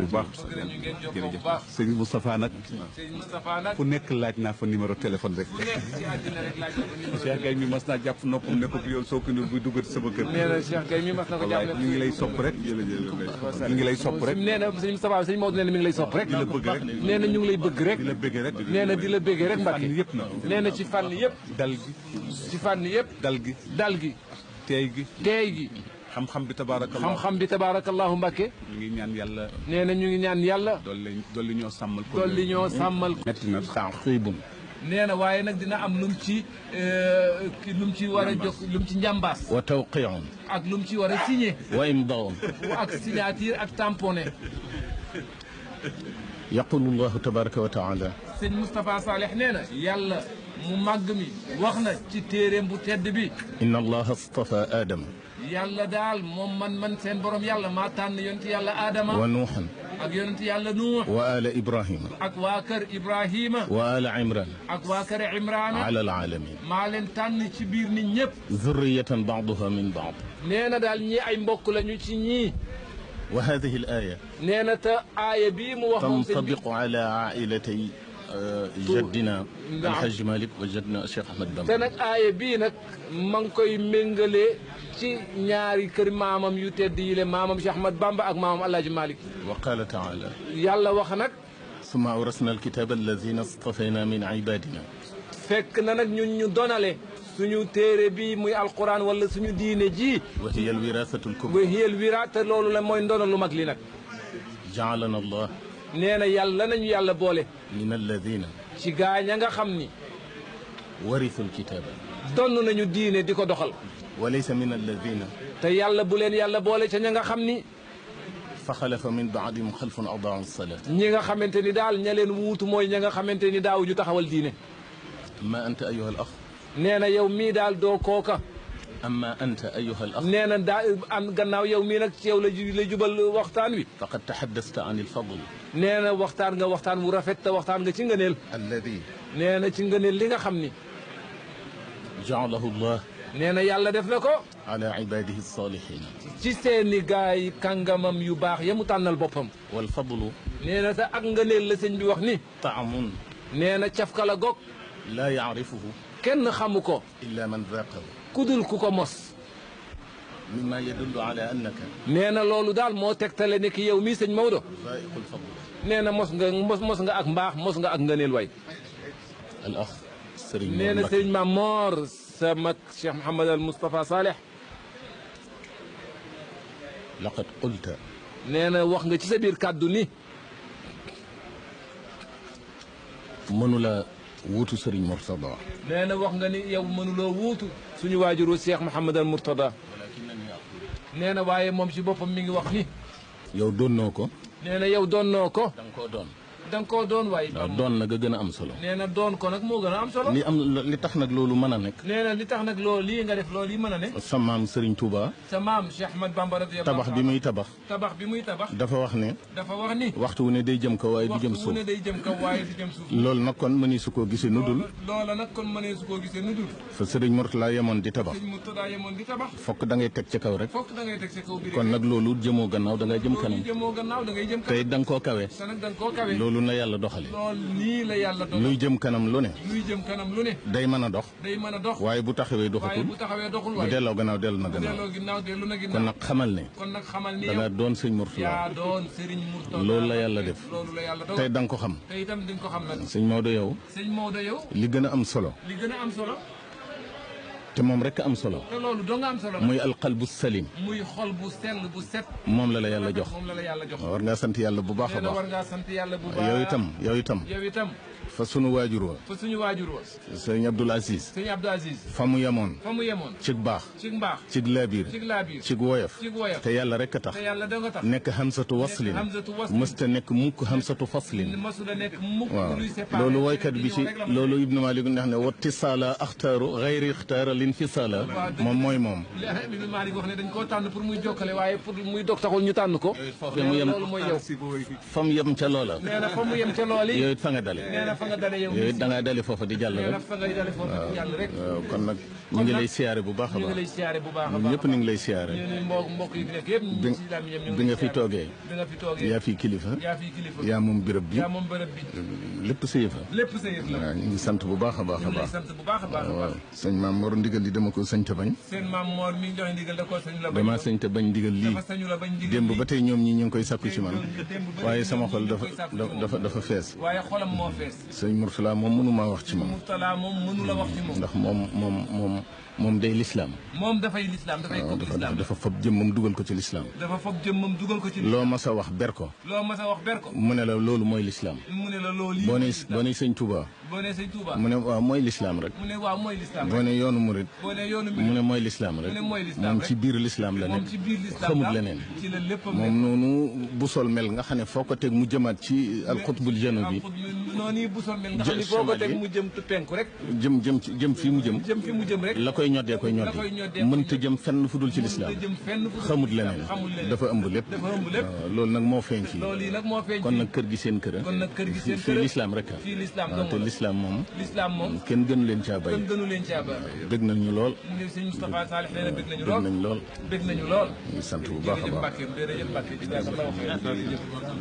bu baax jërëjëf sëñ Moustapha nag fu nekk laaj naa fa numéro téléphone rek Cheikh Gaye mi mas naa jàpp noppam ne ko yow soo ko bu duggati sama kër nee na Cheikh Gaye mi mas na ko jàpp ñu ngi lay sopp rek ñu ngi lay sopp rek nee na sëñ Moustapha sëñ Maodo nee na mi ngi lay sopp rek di la bëgg rek nee na ñu ngi lay bëgg rek di la bëgg rek nee na di la bëgg rek Mbacke yëpp na nee na ci fànn yëpp dal gi ci fànn yëpp dal gi teey gi xam-xam bi tabaarakallahu xam-xam bi tabaarakallahu Mbacke ñu ngi ñaan yàlla nee na ñu ngi ñaan yàlla dolli ñoo sàmmal ko dolli ñoo sàmmal metti na xëybun nee na waaye nag dina am lum ci war a jox lum ci njàmbaas wa tawqi'un ak lum ci war a signé wa imdaa'un ak signature ak tamponné yaqulu llahu tabaraka wa taala sëñ Moustapha Saleh nee na yàlla mu màgg mi wax na ci téeréem bu tedd bi inna allaha astafa aadama yàlla daal moom man seen borom yàlla maa tànn yonent yàlla Adama wa nuuxan ak yonent yàlla Nuux wa ala ibrahima ak waa kër Ibrahima wa ala imran ak waa kër Imrana ala alaalamin maa leen tànn ci biir nit ñëpp zurriyatan baaduha min baad nee na daal ñii ay mbokk lañu ci ñii wa hadihi al aya nee na te aaya bii mu wax moom tantabiqu ala ailatay jaddina alhaji Malick wa jaddina Cheikh Ahmed Bamba te nag aaya bii nag ma ngi koy méngalee ci ñaari kër maamam yu tedd yi le maamam Cheikh Ahmed Bamba ak maamam Alhaji Malick wa qala taala yàlla wax nag summa awrasna alkitaba alladina stafayna min ibadina fekk na nag ñun ñu donale suñu téere bi muy alquran wala suñu diine ji wa hiya alwirasatu alkubra wa hiya alwira te loolu la mooy ndono lu mag li nag jaalana allah nee na yàlla nañu yàlla boole min alladina ci gaañ a nga xam ni warisu alkitaba donn nañu diine di ko doxal wa laysa min alladina te yàlla bu leen yàlla boole ca ña nga xam ni fa xalafa min baadihim xalfun adaau salat ñi nga xamante ni daal ña leen wuutu mooy ña nga xamante ni daawuñu taxawal diine amma anta ayuha al ax nee na yow mii daal doo kooka amma anta ayuha al ax nee na daa an gannaaw yow mii nag ci yow la jubal waxtaan wi faqad taxaddasta an alfadl nee na waxtaan nga waxtaan wu rafet te waxtaan nga ci ngëneel alladi nee na ci ngëneel li nga xam ni jaalahu llah nee na yàlla def na ko ala ibadihi alsalihin ci seeni gaay kàngamam yu baax ya mu tànnal boppam walfadlu nee na te ak ngëneel la sëñ bi wax ni taamun nee na cafka la gog laa yaarifuhu kenn xamu ko illa man zaqahu kudul ku ko mos mimma yadullu ala annaka nee na loolu daal moo tegtale ne ki yow mii sëñ Maodo zaiqul fadl nee na mos nga ak mbaax mos nga ak ngëneel way al ax sëriñ nee na sëriñ Maam Moor sa mag Cheikh Mouhamad al Moustapha Saleh laqad qulta nee na wax nga ci sa biir kàddu ni mënula wuutu sëriñ Murtada nee na wax nga ni yow mënuloo wuutu suñu waajuru Cheikh Mouhamad al Mourtada nee na waaye moom ci boppam mi ngi wax ni yow doonnoo ko nee na yow doonnoo ko da nga koo doon da nga koo doon waaye waaw doon nag a gën a am solo nee na doon ko nag moo gën a am solo li tax nag loolu mën a nekk nee na li tax nag loolu lii nga def loolu yi mën a ne sa maam Serigne Touba sa maam Cheikh Ahmad Bamba radiyallahu tabax bi muy tabax dafa wax ni waxtu wu ne day jëm kaw waaye du jëm suuf loolu nag kon mënee su koo gisee nu dul fa Serigne Mourtala yemoon di tabax fokk da ngay teg ca kaw rek kon nag loolu jëmoo gannaaw da ngay jëm kanam tey da nga koo kawe loolu na yàlla doxale luy jëm kanam lu ne day mën a dox waaye bu taxawee doxatul bu delloo gannaaw dellu na gannaaw kon nag xamal ne da nga doon sëñ Mourtala loolu la yàlla def tey da nga ko xam sëñ Maodo yow li gën a am solo te moom rek am solo te loolu doo nga am solo muy alqalbu salim muy xol bu sell bu set moom la yàlla jox war ngaa sant yàlla bu baax a baax war ngaa sant yàlla bu baax yow itam fa sunu waajur wa sëñ Abdoul Aziz fa mu yemoon cig baax cig laabiir cig woyof te yàlla rek a tax nekk hamsatu waslin mësta nekk mukk hamsatu faslin waaw loolu woykat bi ci loolu Ibnu Malik neex ne wattisaala axtaaru xayri ixtaara linfisaala moom mooy moom Ibnu Malik wax ne dañ koo tànn pour muy jokkale waaye pour muy dog taxul ñu tànn ko loolu mooy yow fa mu yem ca loola nee na fa mu yem ca looli yow it fa nga dale nga dale yow da ngaa dale foofa di jàll rek fa ngay dale foofa di jàll rek waaw kon nag ñu ngi lay siyaare bu baax a baax ñu ngi lay siyaare bu baax a baax ñun ñëpp ñu ngi lay siyaare mbokk yi fi nekk yëpp bi nga fi toogee yaa fi kilifa yaa moom béréb bi lépp sa yëf la waaw ñu ngi sant bu baax a baax a baax waaw sëñ Maam Mor ndigal li dama ko sañ te bañ dama sañ te bañ ndigal lii démb ba tey ñoom ñi ñu ngi koy sàkku ci man waaye sama xol dafa fees waaye xolam moo fees sëñ Mourtala moom mënumaa wax ci moom ndax moom day lislaam moom dafay lislaam dafay ko lislaam dafa fob jëmmam dugal ko ci lislaam loo mas a wax ber ko mu ne la loolu mooy lislaam boo ne sëñ Touba mu ne waaw mooy lislaam rek boo ne yoonu murit mu ne mooy lislaam rek moom ci biir lislaam la ne xamut leneen moom noonu bu sol mel nga xam ne foo ko teg mu jëmaat ci alxutbul janubi noonu bu sol mel nga xam ne foo ko teg mu jëm penku rek jëm fii mu jëm rek la koy ñoddee mënta jëm fenn fu dul ci lislaam xamut leneen dafa ëmb lépp loolu nag moo feeñ fii kon nag kër gi seen kër fii lislaam rek te lislaam moom kenn gënu leen caa bay bëgg nañu lool sëñ Moustapha Salih nee na bëgg nañu lool ñu sant bu baax a baax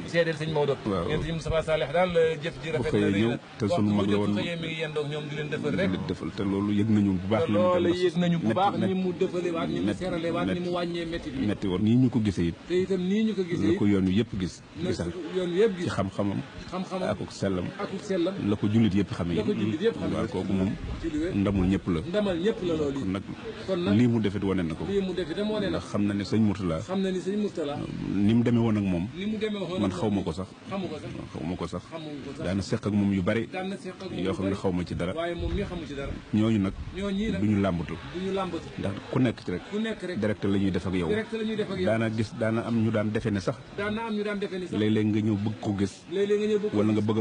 seedeel sëñ Maodo ngeen sëñ Moustapha Salih daal jëf ji rafet na ñëw te sunu mag la woon mi ngi yendoog ñoom di leen defal rek defal te loolu yëg nañu bu baax loolu yëg nañu bu baax ni mu defale waat ni mu serale waat ni mu wàññee métti woon nii ñu ko gisee it te itam nii ñu ko gisee la ko yoon wi yëpp gisal ci xam-xamam akuk sellam la ko jullit yëpp xamee waaw kooku moom ndamal ñëpp la loolu kon nag lii mu defit wane na ko ndax xam na ne sëñ Mourtala ni mu demee woon ak moom man xaw ma ko sax daana seq ak moom yu bari yoo xam ne xaw ma ci dara ñooñu nag duñu làmbatu ndax ku nekk ci rek direct la ñuy def ak yow daana am ñu daan defe ne sax léeg-léeg nga ñëw bëgg ko gis wala nga bëgg